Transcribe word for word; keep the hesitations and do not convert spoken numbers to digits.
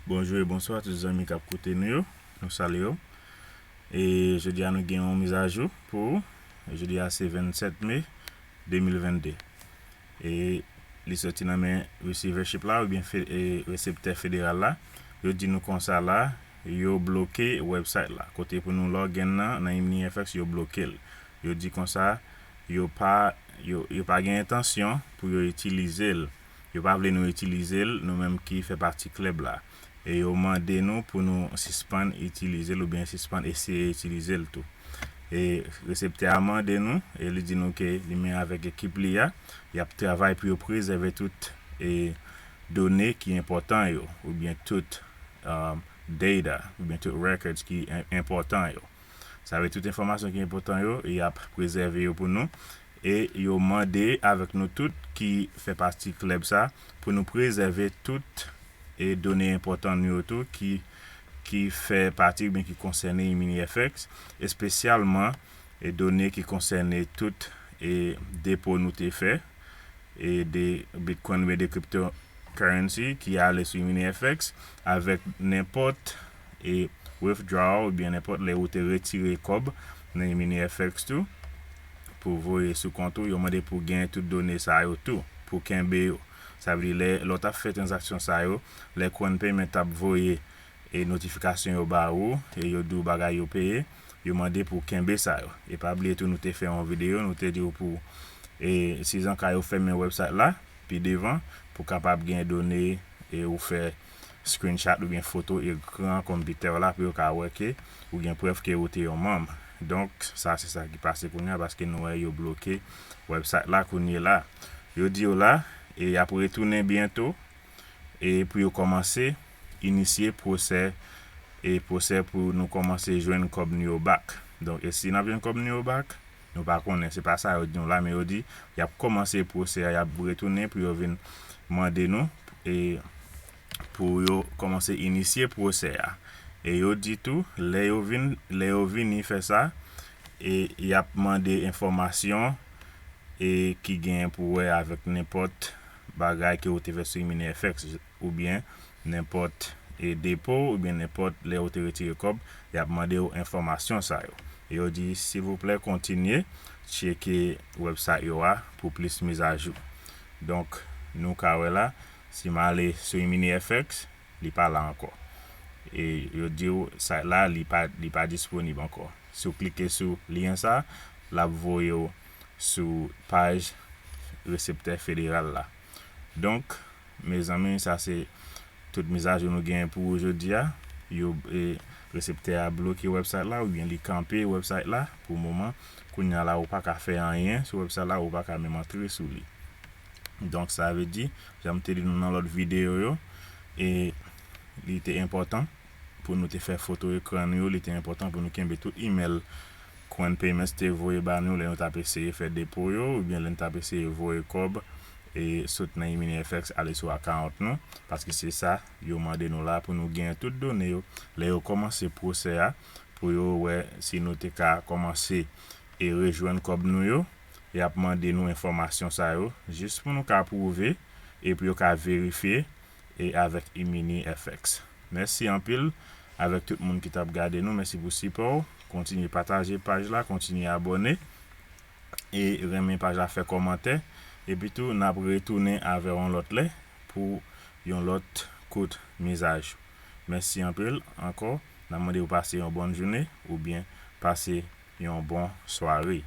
Bonjou e bonswa tout zanmi k ap koute nou yo. Nou salye w. E jodi a nou gen yon mizajou pou ou. Jodi a se vennsèt me de mil vennde. E li soti nan men receivership la oubyen fe, e, reseptè federal la. Yo di nou konsa la, yo bloke website la. Kote pou nou log in nan, nan Mini F X, yo bloke l. Yo di konsa, yo pa, yo, yo pa gen entansyon pou yo itilize l. Yo pa vle nou itilize l, nou menm ki fè pati klèb la. E yo mande nou pou nou sispann itilize l oubyen sispann eseye itilize l tou. E reseptè a mande nou, e li di nou ke li menm avèk ekip li a, y ap travay pou yo prezève tout, e, done ki enpòtan yo, oubyen tout, um, data, oubyen tout records ki en-, enpòtan yo. Sa vle tout enfòmasyon ki enpòtan yo, y ap prezève yo pou nou. E yo mande avèk nou tout ki fè pati klèb sa pou nou prezève tout, e, done enpòtan nou yo tou ki, ki fè pati oubyen ki konsène Mini F X, espesyalman, e, done ki konsène tout, e, depo nou te fè, e, de Bitcoin oubyen de cryptocurrency ki ale sou Mini F X avèk nenpòt, e, withdrawal oubyen nenpòt lè ou te retire kòb nan Mini F X tou pou voye sou kont ou, yo mande pou gen tout done sa yo tou, pou kenbe yo. Sa vle di lè, lè w t ap fè tranzaksyon sa yo, lè Coin Payment t ap voye, e, notifikasyon yo ba ou, e yo di w bagay yo peye, yo mande pou w kenbe sa yo. E pa bliye tou, nou te fè yon videyo, nou te di w pou, e, sizanka yo fèmen website la pi devan, pou kapab gen done, e, ou fè screenshot oubyen foto ekran konpitè w la pou yo ka wè ke ou gen prèv ke ou te yon manm. Donk, sa se sa ki pase kounye a, paske nou wè yo bloke website la kounye la. Yo di yo la, e y ap retounen byento, e pou yo kòmanse inisye pwosè, e pwosè pou nou kòmanse jwenn kòb nou yo back. Donk, e si n ap jwenn kòb nou yo back, nou pa konnen, se pa sa yo di nou la, men yo di y ap kòmanse pwosè a, y ap retounen pou yo vin mande nou, e pou yo kòmanse inisye pwosè a. E yo di tou, lè yo vin, lè yo vini fè sa, e y ap mande enfòmasyon, e ki gen pou wè avèk nenpòt bagay ke ou te fè sou Mini F X oubyen nenpòt, e, depo oubyen nenpòt lè ou te retire kòb, y ap mande w enfòmasyon sa yo. E yo di, silvouplè, kontinye tcheke website yo a pou plis mizajou. Donk, nou ka wè la, si m ale sou Mini F X, li pa la ankò. E yo di w site la, li pa, li pa disponib ankò. Si w klike sou lyen sa, l ap voye w sou paj reseptè federal la. Donk, mezanmi, sa se tout mizajou nou genyen pou ou jodi a. Yo, e, reseptè a bloke website la oubyen li kanpe website la pou moman. Kounye a la, ou pa ka fè anyen sou website la, ou pa ka menm antre sou li. Donk, sa vle di, jan m te di nou nan lòt videyo yo, e li te enpòtan pou nou te fè foto ekran nou yo, li te enpòtan pou nou kenbe tout email Coin Payments te voye ba nou lè nou t ap eseye fè depo yo, oubyen lè nou t ap eseye voye kòb, e sot nan Mini F X ale sou account nou, paske se sa yo mande nou la pou nou genyen tout done yo. Lè yo kòmanse pwosè a, pou yo wè si nou te ka kòmanse e rejwenn kòb nou yo, y ap mande nou enfòmasyon sa yo, jis pou nou ka pwouve, e pou yo ka verifye, e avèk Mini F X. Mèsi anpil avèk tout moun ki t ap gade nou, mèsi pou sipò w. Kontinye pataje paj la, kontinye abòne, e renmen paj la, fè kòmantè. Epi tou, n ap retounen avè w yon lòt lè pou yon lòt kout mizajou. Mèsi anpil ankò. N ap mande w pase yon bòn jounen oubyen pase yon bon sware.